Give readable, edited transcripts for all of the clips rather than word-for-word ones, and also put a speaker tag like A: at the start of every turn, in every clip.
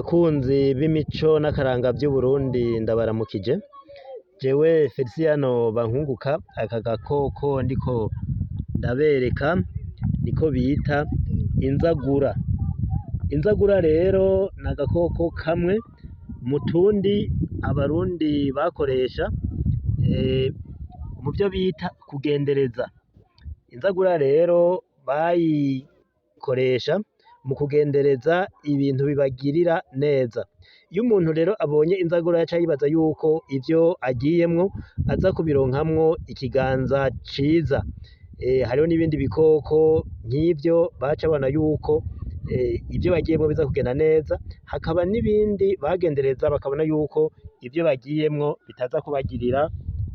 A: Bakunzi b'imico n'akaranga vy'Uburundi, ndabaramukije. Jewe Feliciyano Bankunguka, aka gakoko ndiko ndabereka niko bita inzagura. Inzagura rero n'agakoko kamwe mu tundi Abarundi bakoresha muvyo bita kugendereza. Inzagura rero bayikoresha mu kugendereza ibintu bibagirira neza. Iyo umuntu rero abonye inzagura, yaca yibaza yuko ivyo agiyemwo aza kubironkamwo ikiganza ciza. Hariho n'ibindi bikoko nk'ivyo baca babona yuko ivyo bagiyemwo biza kugenda neza, hakaba n'ibindi bagendereza bakabona yuko ivyo bagiyemwo bitaza kubagirira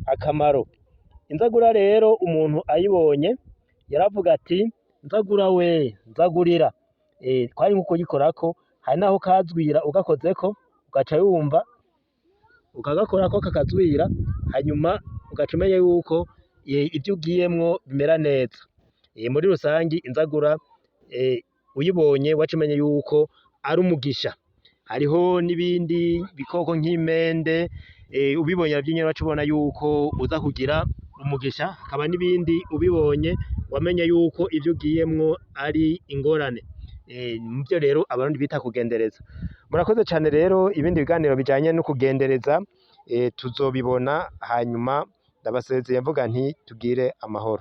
A: akamaro. Inzagura rero umuntu ayibonye yaravuga ati: "Nzagura we, nzagurira." Kwari nko kuyikorako, hari naho kazwira ugakozeko ugaca wumva ukagakorako kakazwira, hanyuma ugaca umenya yuko ivyo ugiyemwo bimera neza. Muri rusangi inzagura uyibonye waca umenya yuko ari umugisha. Hariho n'ibindi bikoko nk'imende, ubibonye navyo nyene waca ubona yuko uza kugira umugisha, hakaba n'ibindi ubibonye wamenya yuko ivyo ugiyemwo ari ingorane. Nivyo rero Abarundi bita kugendereza. Murakoze cane. Rero ibindi biganiro bijanye no kugendereza tuzobibona hanyuma. Ndabasezeye mvuga nti tugire amahoro.